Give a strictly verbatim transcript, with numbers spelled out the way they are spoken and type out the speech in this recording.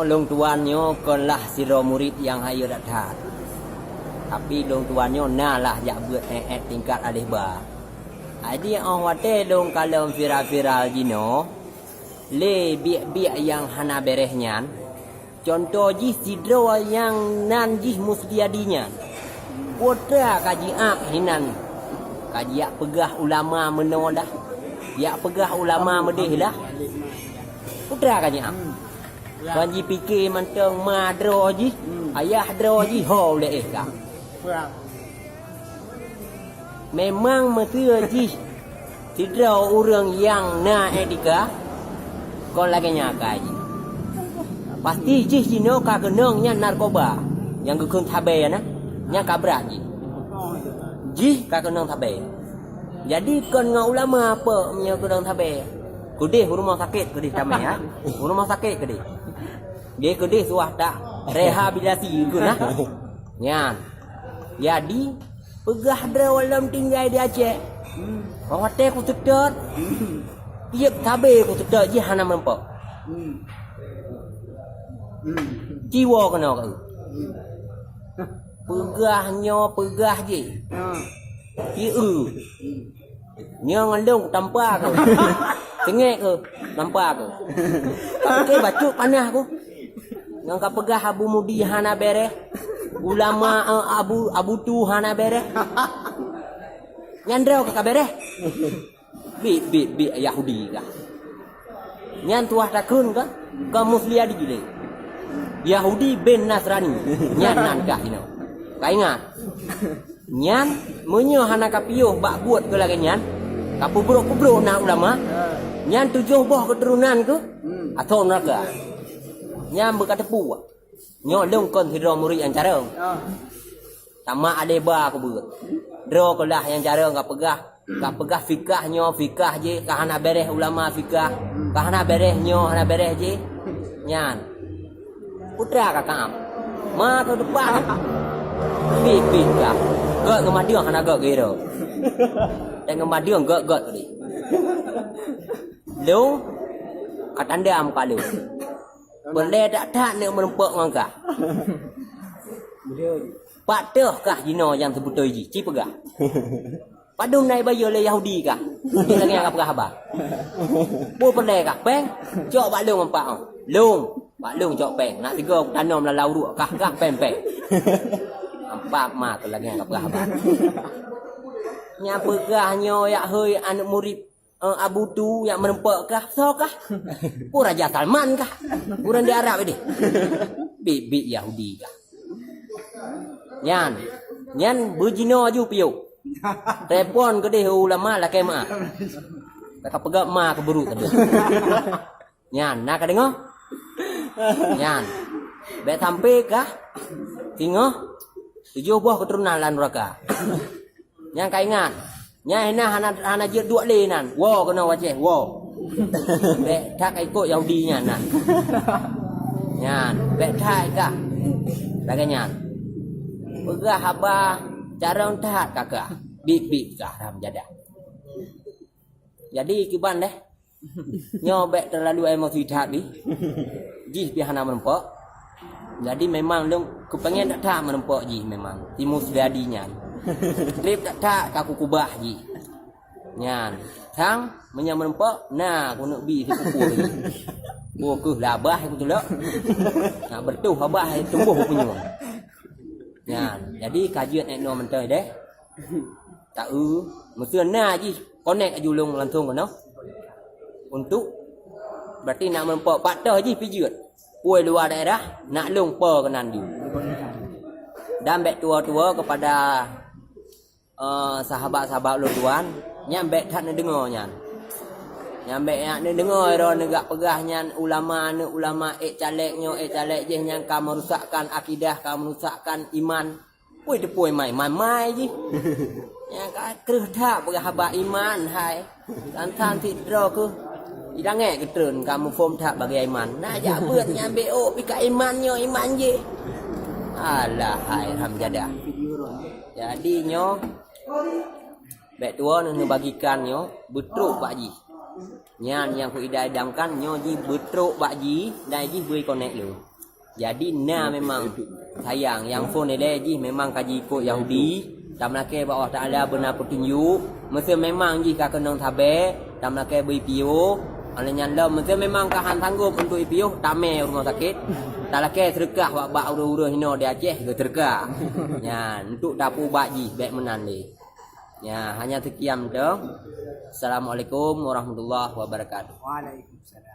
Lôn tuan nyoe kon lah sidroe murit nyang hayeu that-that. Tapi lôn tuan nyoe na lah jak beuet ék-ék tingkat aléh ba. Jadi óh watée lôn kalon viral-viral jinoe, lé biek-biek nyang hana béréh nyan, cuntoh jih sidroe nyang nan jih Musliadi nyan. Peue teuma ka jiab hinan, ka jijak peugah ulama meunoe lah, jak peugah ulama meudeh lah. Peue teuma ka jiab. Kon jipike mantong ma droe jih, ayah droe jih ho ulée éh ka. Memang meuseu jih sidroe ureuëng nyang na etika, kon lagée nyan akai jih. Pasti jih jinoe ka keunong nyan narkoba nyang geukheun sabé na, nyan ka brat jih. Jih ka keunong sabé. Jadi kon ngon ulama apa meunyoe keunong sabé. Keudeh u rumoh sakét keudeh tamé, ha? U rumoh sakét keudeh. Dia keudeh suah tak rehabilitasi ke nah. Nyan. Jadi peugah droe lom tinggai di Aceh. Watée kuseutôt, tieb sabé kuseutôt jih hana meurumpok. Ciwo keunoe ka. Peugah nyoe, peugah jih. Ci eu. Nyoe ngon lôn kutampa keuh. Teungét keuh, tampa keuh. Oke, bacut panah ku. Nyang ka peugah Abu Mudi hana béréh. Ulama, eh, Abu, Abu Tu hana béréh. Nyan droe ka béréh. Bit, bit, bit Yahudi kah. Nyan tuah takheun kah? Ka Musliadi lé. Yahudi bin Nasrani. Nyan nan kah inoe. Ka ingat. Nyan, meunyoe hana kapiôh bak buet keu lagée nyan, kapeubrok-peubrok na ulama, nyan tujoh boh keuturonan keuh asoe neuraka. Nyan beukateupue. Nyoe lôn kon sidroe murit nyang carông. Tamat aléh ba keubeue. Droe keuh lah nyang carông kapeugah, kapeugah fikah nyoe, fikah jih, ka hana béréh ulama fikah, ka hana béréh nyoe, hana béréh jih. Nyan. Peue teuma ka kaab. Ma keuh depan. Pih-pih kah. Gét ngon madeueng hana gét geuh. Dan ngon madeueng gét-gét tadi. Lôn ka tanda muka lôn. Peureulée that-that neuk meurumpok ngon kah. Pat teuh kah jinoe nyang seubeutôi jih, ci peugah. Padum na ibayeue lé Yahudi kah? Lagée nyang kapeugah haba. Peue peureulée kah péng? Cok bak lôn ampat oh. Lôn, bak lôn cok péng. Nak tiga kutanom lam uruek kah, kah péng-péng. Ampat ma keuh lagée nyang kapeugah haba. Nyang peugah nyoe yak hôi aneuëk murit, eh, Abu Tu nyang meurumpok kah? Soe kah? Peue Raja Salman kah? Ureuëng di Arab ideh. Bit-bit Yahudi kah. Nyan, nyan beujinoe aju piôh. Telepon keudeh ulama lakée meuah. Ka peugah ma keuh beuruk tadi. Nyan, na ka deungoe? Nyan. Bék sampai kah singoh tujoh boh keuturonan lam neuraka. Nyan ka ingat. Nyan hina hana, hana jeuet duek lé nan. Woe keunoe u Aceh, woe. Bék that ka ikot Yahudi nyan nah. Nyan, bék that kah. Lagée nyan. Peugah haba carông that kakah. Bit-bit kah haram jadah. Jadi kiban deh. Nyoe bék teulalu emosi that bih. Jih pih hana meurumpok. Jadi memang lôn keupéngen that-that meurumpok jih memang. Timu Suliadi nyan. Trép that-that ka kukubah jih. Nyan. Sang meunyoe meurumpok, na keuneuk bi sikupue jih. Bukeuh labah kutulok. Nak bertuh abah tumbuh punyueng. Nyan. Jadi ka jeuet ék noe mantong deh. Taeu, meuseu na jih konek aju lôn langsong keunoe. Untuk berarti nak meurumpok pat teuh jih pijeuet. Puai luwa daerah nak lôn po keunan ju. Dan bék tuwo-tuwo kepada, eh, sahabat-sahabat ulôn tuan, nyan bék that neudeungoe nyan. Nyan bék that neudeungoe droe neugak peugah nyan ulama, aneuk ulama, ék caleg nyoe, ék caleg jih nyan ka merusakkan akidah, ka merusakkan iman. Pui teupui mai, mai, mai jih. Nyang ka kreueh that peugah haba iman hai. Tan-tan sit droe keuh. Idangek geutreun ka muphom that bagi iman. Na jak beuet nyang B O pih ka iman nyoe iman jih. Alah hai ham jadah. Jadi nyoe bék tuwo neubagikan nyoe beutrok bak jih. Nyan nyang ku idai-idamkan nyoe jih beutrok bak jih dan jih beu konek lé. Jadi na memang sayang nyang phon ilée jih memang ka jiikot Yahudi, tameulakée bak Allah Taala beuna peutunjuk, meuseu memang jih ka keunong sabe, tameulakée beu ipiôh, oleh nyan lom meuseu memang ka han sanggob untuk ipiôh, tamé rumoh sakét, talakée seudeukah bak, bak ureuëng-ureuëng hinoe di Aceh geuseudeukah. Nyan untuk tapeuubat jih bék meunan lé. Ya, hanya sekian tu. Assalamualaikum warahmatullahi wabarakatuh. Waalaikumsalam.